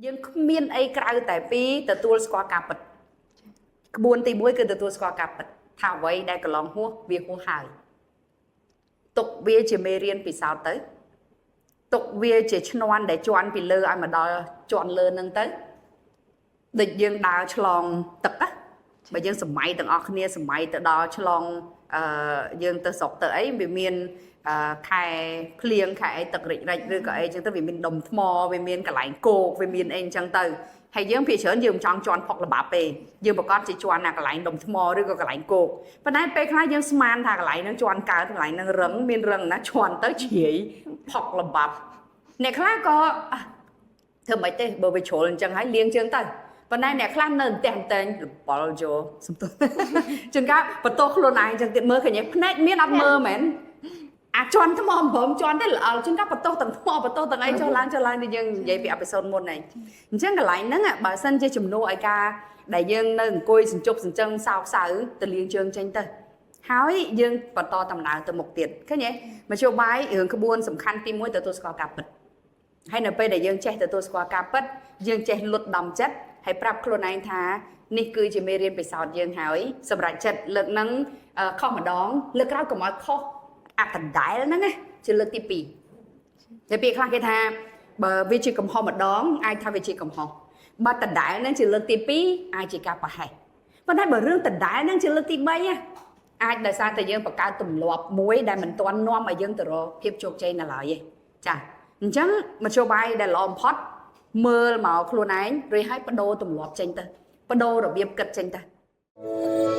យើងគ្មានអីក្រៅតែពីទទួលស្គាល់ការពិតក្បួនទី1គឺទទួលស្គាល់ការពិតថាអ្វីដែលកន្លងហួសវាហួសហើយទុកវាជាមេរៀនពិសោធន៍ទៅទុកវាជាឈ្នន់ដែលជន់ពីលើឲ្យមកដល់ជន់លើនឹងទៅដូចយើងដើរឆ្លងទឹកណាបើយើងសម័យទាំងអស់គ្នាសម័យទៅដល់ឆ្លងអឺយើងទៅស្រុកទៅអីវាមានអឺខែភ្លៀងខែអីទឹករិចរិចឬក៏អីចឹងទៅវាមានដុំថ្មវាមានកន្លែងគោកវាមានអីអញ្ចឹងទៅហើយយើងភាគច្រើនយើងមិនចង់ជន់ផុកល្បាប់ទេយើងប្រកាសជាជន់ណាកន្លែងដុំថ្មឬក៏កន្លែងគោកប៉ុន្តែពេលខ្លះយើងស្មានថាកន្លែងហ្នឹងជន់កើតកន្លែងហ្នឹងរឹងមានរឹងណាជន់ទៅជ្រាយផុកល្បាប់អ្នកខ្លះក៏ធ្វើមិនទេបើវាជ្រុលអញ្ចឹងហើយលាងជើងទៅប៉ុន្តែអ្នកខ្លះនៅផ្ទះតែងលបល់យកសំទោសជួនកាលបន្ទោសខ្លួនឯងអញ្ចឹងទៀតមើលឃើញទេភ្នែកមានអត់មើលមែនអាចន់ថ្មបំព្រមជន់ទេល្អល់ជួនកាលបន្ទោសទាំងថ្មបន្ទោសទាំងអីចុះឡើងចុះឡើងនេះយើងនិយាយពីepisode មុនហ្នឹងអញ្ចឹងកន្លែងហ្នឹងបើសិនជាជំនួសឲ្យការដែលយើងនៅអង្គុយសញ្ជប់សញ្ជឹងសោកសៅទៅលាងជើងចេញទៅហើយយើងបន្តដំណើរទៅមុខទៀតឃើញទេមធ្យោបាយរឿងក្បួនសំខាន់ទី1ទទួលស្គាល់ការពិតហើយនៅពេលដែលយើងចេះទទួលស្គាល់ការពិតយើងចេះលុតដំចិត្តហើយប្រាប់ខ្លួនឯងថានេះគឺជាមេរៀនពិសោធន៍យើងហើយសម្រាប់ចិត្តលើកហ្នឹងខុសម្ដងលើកក្រោយកុំឲ្យខុសអាដដែលហ្នឹងណាជាលើកទី2តែពាក្យខ្លះគេថាបើវាជាកំហុសម្ដងអាចថាវាជាកំហុសបើដដែលហ្នឹងជាលើកទី2អាចជាការប្រហែសប៉ុន្តែបើរឿងដដែលហ្នឹងជាលើកទី3ណាអាចដោយសារតែយើងបង្កើតទម្លាប់មួយដែលមិនទាន់នាំឲ្យយើងទៅរកភាពជោគជ័យនៅឡើយទេចាអញ្ចឹងមធ្យោបាយដែលល្អបំផុតមើលមកខ្លួនឯងរួចហើយបដូរទម្លាប់ចេញទៅបដូររបៀបគិតចេញទៅ។